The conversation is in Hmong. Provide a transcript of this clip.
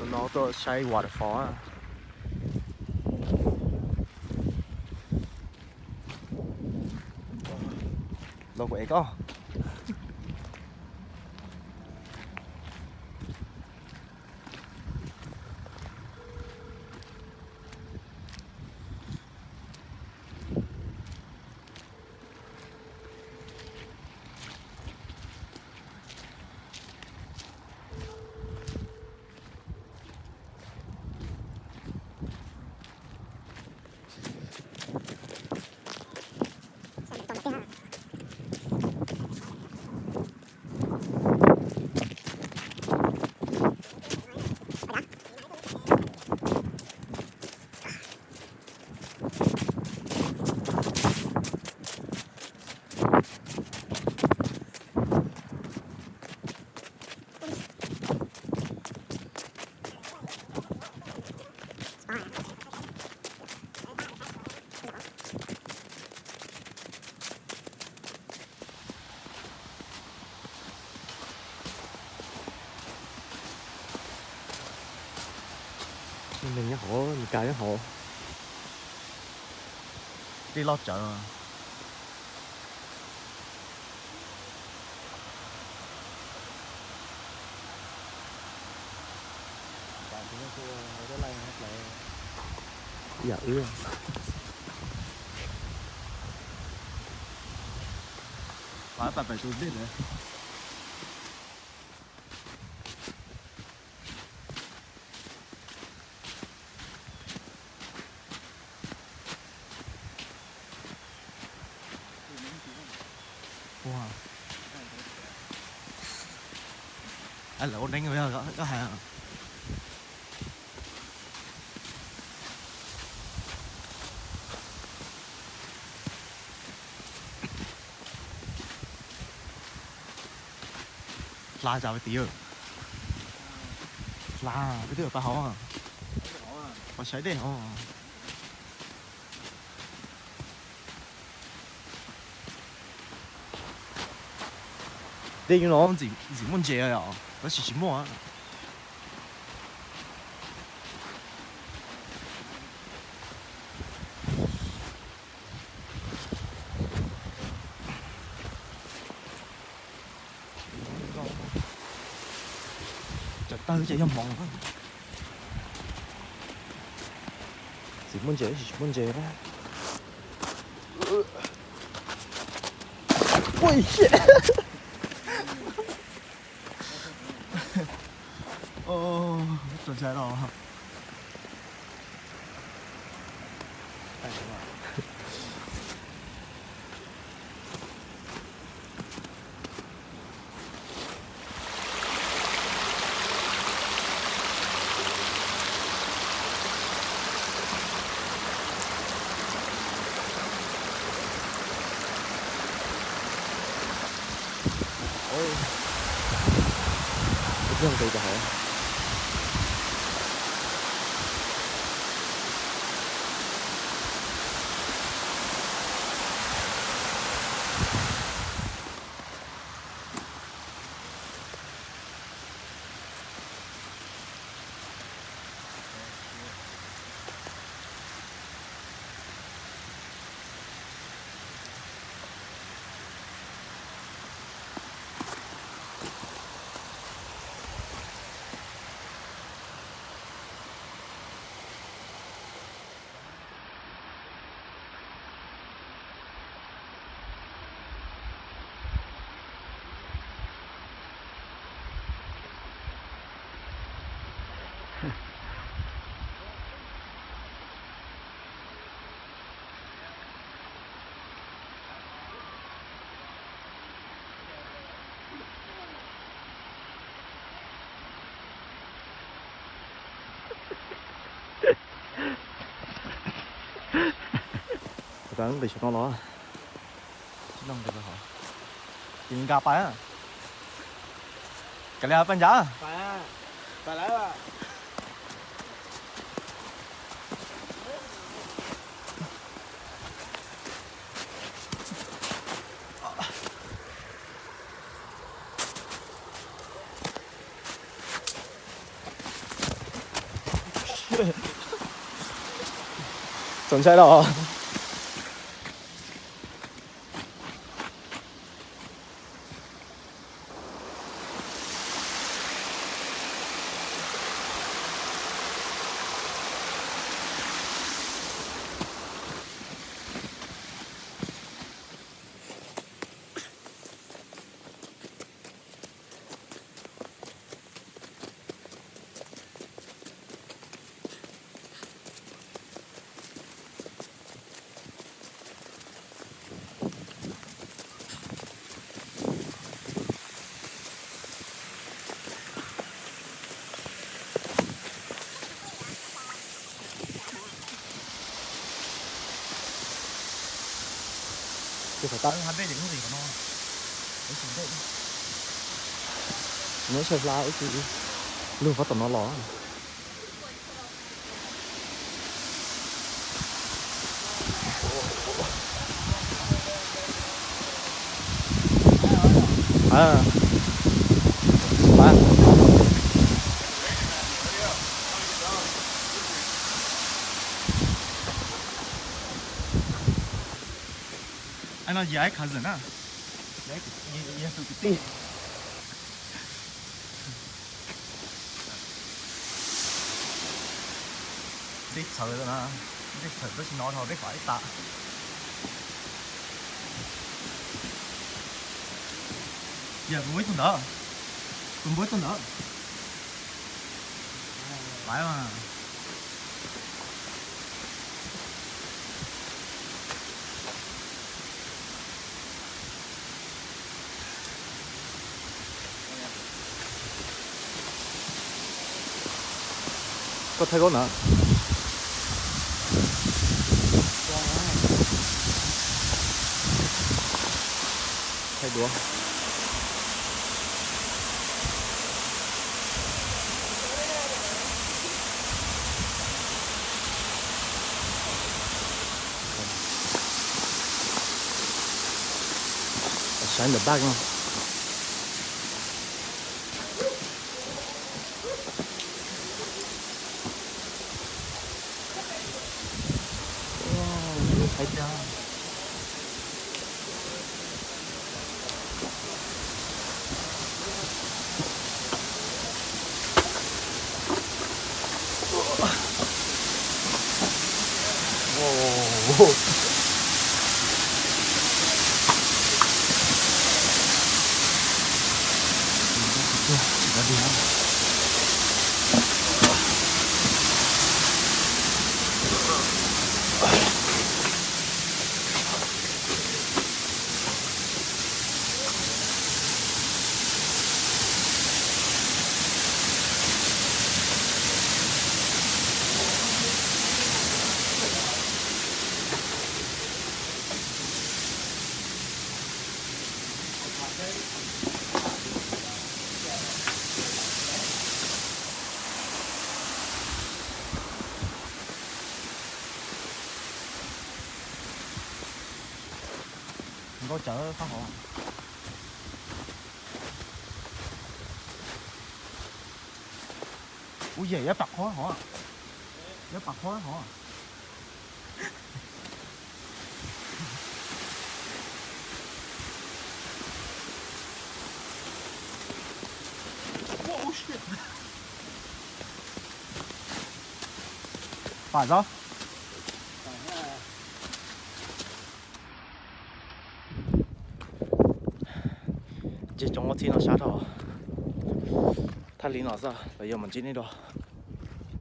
No tuaj saib waterfall. Los kuv ev koj. Neeg nyob hauv, Meskas nyob hauv. Dej loj tsawv. Ib yam wb. Pab pam pem tus dej lawm. Ua, lawv ua neeb, koj hais. Hla cas peb tim. Hla, peb twb pab hauv, pab saib dej hauv. Dej no ntxim muaj ntses os, tab sis tsis muaj. Cov tawg ces yog hmoov. Tsis muaj ntses, tsis muaj ntses. Ui, shit. Tso ntshai los. Nqis saum no los. Ces nqa pais, kav liam pais ncav. Txaus ntshai los. Ces thaum tas, nyob saw hla ib tug lug pab tom no los. Ai no yog ib cousin na, yog tus kwv tij. Dej txhawv, dej txhawv tab sis no dhau dej qhov ib tas. Yog kuv muab ib tug ntawd, kuv muab ib tug ntawd. Pais mas. Koj thaij koj na. Thaij duav. Saib ntawm bag no. Nkauj tsawv fab hov. Ub, yam yuav pam qhuav hov, yuav pam qhuav hov. Pam tau. Ces cov ua txhij no sab dhau. Thaj li no xwb, lawv yuav mus ntsib nej dua.